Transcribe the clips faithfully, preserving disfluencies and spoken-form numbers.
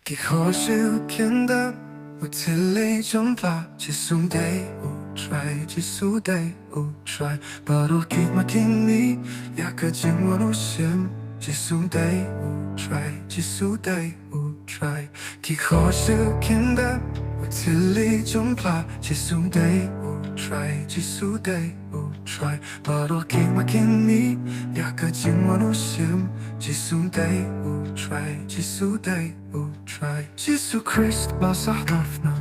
Ki khosiew kin dem, u thylliej jong pla, Jisu dei u Trai, Jisu dei u Trai. Baroh ki khmat kin mih ïa ka jingwan u shim, Jisu dei u Trai, Jisu dei u Trai. Ki khosiew kin dem, u thylliej jong pla, Jisu dei u Trai, Jisu dei u Trai. Baroh ki khmat kin mih ïa ka jingwan u shim, Jisu dei u Trai, Jisu dei u Trai. Jisu Khrist ba sah dapdap,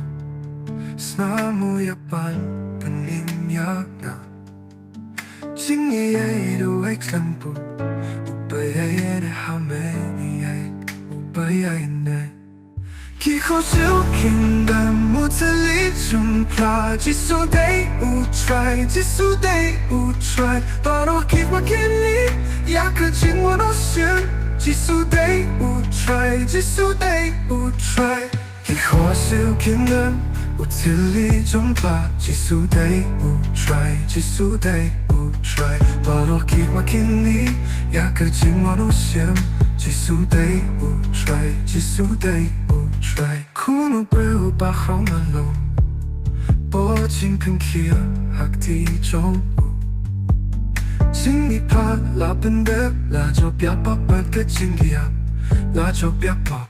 snam u ïa pynbeit pynïeng ïa nga. Jingïeit u ai khlem pun, u ba ïaineh ha me, ïeit u ba ïaineh. Ki khosiew kin dem, u thylliej jong pla, Jisu dei u Trai, Jisu dei u Trai. Baroh ki khmat kin mih ïa ka jingwan u shim, Jisu dei u Trai, Jisu dei u Trai. Ki khosiew kin dem, u thylliej jong pla, Jisu dei u Trai, Jisu dei u Trai. Baroh ki khmat kin mih ïa ka jingwan u shim, Jisu dei u Trai, Jisu dei u Trai. Kumno briew ba khraw na long, bor jingpynkhiah ha kti jong u. Jingmihpat la pyndep, la jop ïa pop bad ka jingïap la jop ïa pop.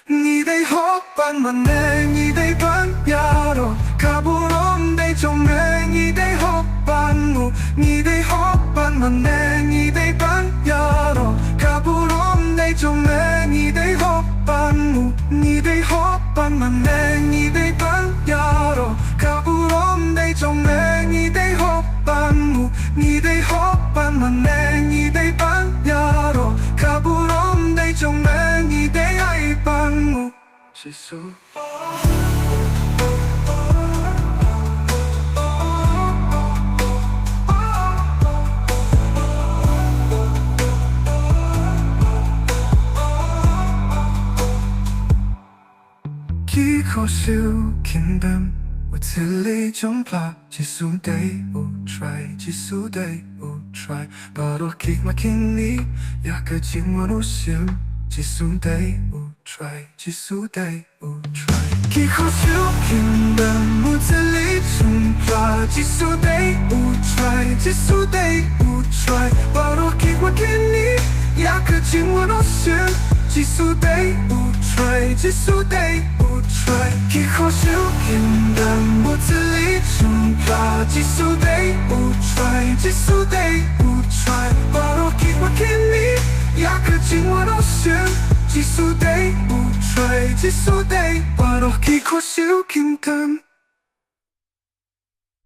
Ngi dei hok ban mane, ngi dei ban ïaroh, ka burom dei jong me, ngi dei hok ban nguh. Ngi dei hok ban mane, ngi dei ban ïaroh, ka burom dei jong me, ngi dei hok ban nguh. Ngi dei hok ban mane, ngi dei ban ïaroh, ka burom dei jong me, ngi dei hok ban nguh. Ngi dei hok ban mane, ngi dei ban ïaroh, ka burom dei jong me, ngi dei ai ban nguh. Jisu. Ki khosiew kin dem, u thylliej jong pla, Jisu dei u Trai, Jisu dei u Trai. Baroh ki khmat kin mih ïa ka jingwan u shim, Jisu dei u Trai, Jisu dei u Trai. Ki khosiew kin dem, u thylliej jong pla, Jisu dei u Trai, Jisu dei u Trai. Baroh ki khmat kin mih ïa ka jingwan u shim, Jisu dei u Trai, Jisu dei u Trai. Ki khosiew kin dem, u thylliej jong pla, Jisu dei u Trai, Jisu dei u Trai. Baroh ki khmat kin mih ïa ka jingwan u shim, Jisu dei u Trai, Jisu dei. Baroh ki khosiew kin dem,